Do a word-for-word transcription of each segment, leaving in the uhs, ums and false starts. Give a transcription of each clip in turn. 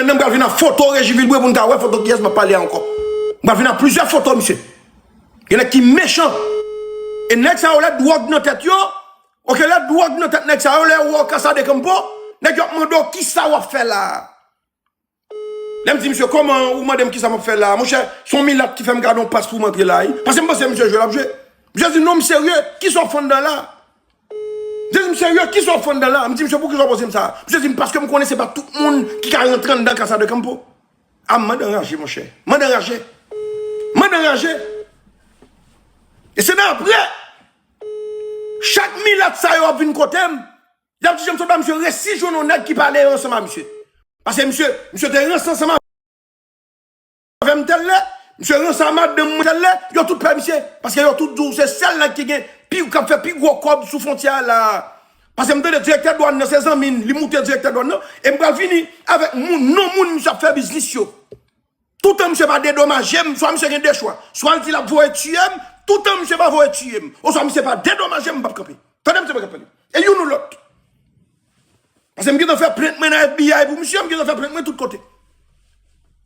Nan m pral vin ak foto Reji Vilbrun pou n ka wè foto kiyès m ap pale a ankò. M pral vin ak plizyè foto, misye. Gen nèg ki mechan. E nèg sa yo lè dwòg nan tèt yo, oke, lè dwòg nan tèt nèg sa yo, lè yo wè w Casa de Campo, nèg yo ap mande w kisa w ap fè la. Lè m di misye, kòman ou mande m kisa m ap fè la? Monchè, se yon milat ki fè m gade yon pas pou m antre la, wi. Paske m panse misye jwe l ap jwe. Misye di, non, m serye, kisa w ap fè anndan la? Misye di, m serye, kisa w ap fè anndan la? M di, misye, poukisa w poze m sa? Misye di m, paske m konnen se pa tout moun ki ka rantre anndan Casa de Campo. A, m anraje, monchè. M anraje. M anraje. E se nan apre, chak milat sa yo ap vin kote m, y ap di, James, misye resi jwenn yon nèg ki pale ansanm a misye. Paske misye, misye te ranse ansanm avè m tèl lè, misye ranse a madanm mwen tèl lè, yo tout pè misye. Paske yo tout di w se sèl nèg ki gen pi, k ap fè pi gwo kòb sou fwontyè a la. Paske m tande direktè dwàn nan se zanmi n, li moute direktè dwàn nan, e m pral vini avèk moun, non moun misye ap fè biznis yo. Toutan misye pa dedomaje m, swa misye gen de chwa. Swa l di l ap voye tiye m, toutan misye pa voye tiye m. Oswa misye pa dedomaje m, m p ap kanpe. Tande misye pa kanpe. E youn ou lòt. Paske m gentan fè plent mwen nan F B I pou misye, m gentan fè plent mwen tout kote.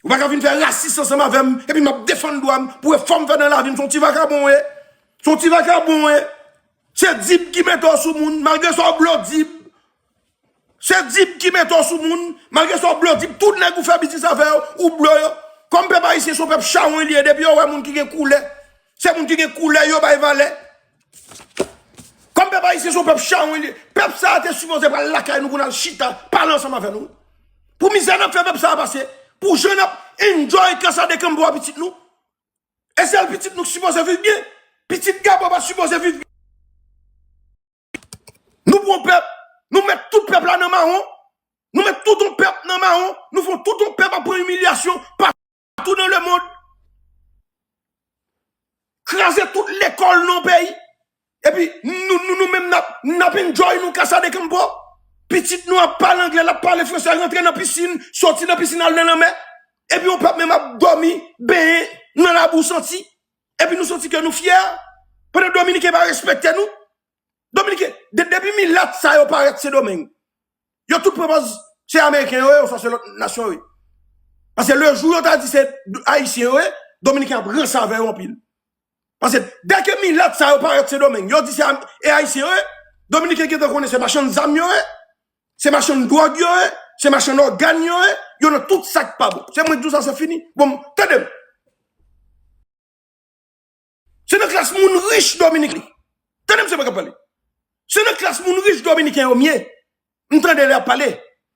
Ou pa ka vin fè rasis ansanm avè m, epi m ap defann dwa m pou efò m fè nan lavi m. Se yon ti vakabon w ye. Se yon ti vakabon w ye. Se dib ki mete w sou moun, malgre sa w blo dib. Se dib ki mete w sou moun, malgre sa w blo dib, tout nèg ou fè biznis avè yo, ou blo yo. Kòm pèp ayisyen se yon pèp chawony li ye, depi yo wè moun ki gen koulè, se moun ki gen koulè yo bay valè. Kòm pèp ayisyen se yon pèp chawony li ye, pèp sa a te sipoze pral lakay nou pou n al chita, pale ansanm avè nou. Pou mizè n ap fè pèp sa a pase, pou jan n ap enjoy Casa de Campo a pitit nou. E sèl pitit nou ki sipoze viv byen. Pitit Gabo pa sipoze viv byen. Nou pran pèp, nou met tout pèp la nan mawon. Nou met tout yon pèp nan mawon. Nou fè tout yon pèp ap pran imilyasyon patou nan lemonn. Kraze tout lekòl nan peyi. Epi nou, nou, nou menm n ap, n ap enjoy nou Casa de Campo. Pitit nou ap pale anglè, l ap pale fransè, rantre nan pisin, soti nan pisin al nan lanmè. Epi yon pèp menm ap dòmi, benyen nan labou santi. Epi nou santi ke nou fyè. Pandan Dominiken pa respekte nou. Dominiken, de, depi milat sa yo parèt Sendomeng, yo tout pran pòz se Ameriken yo ye, oswa se lòt nasyon yo ye. Paske lejou yo ta di se Ayisyen yo ye, Dominiken ap ranse avè yo anpil. Paske dèke milat sa yo parèt Sendomeng, yo di se Am-, e Ayisyen yo ye, Dominiken gentan konnen se machann zam yo ye, se machann dwòg yo ye, se machann ògàn yo ye, yo nan tout sa k pa bon. Se mwen k di w sa, se fini. Bon, tande m. Se nan klas moun rich Dominiken li. Tande m, se mwen k ap pale. Se nan klas moun rich Dominiken yo m ye. M tande lè y ap pale.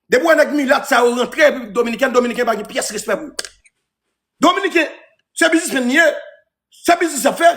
Depi w wè nèg milat sa yo rantre Repiblik Dominiken, Dominiken pa gen pyès respè pou yo. Dominiken, se biznismenn li ye. Se biznis l ap fè.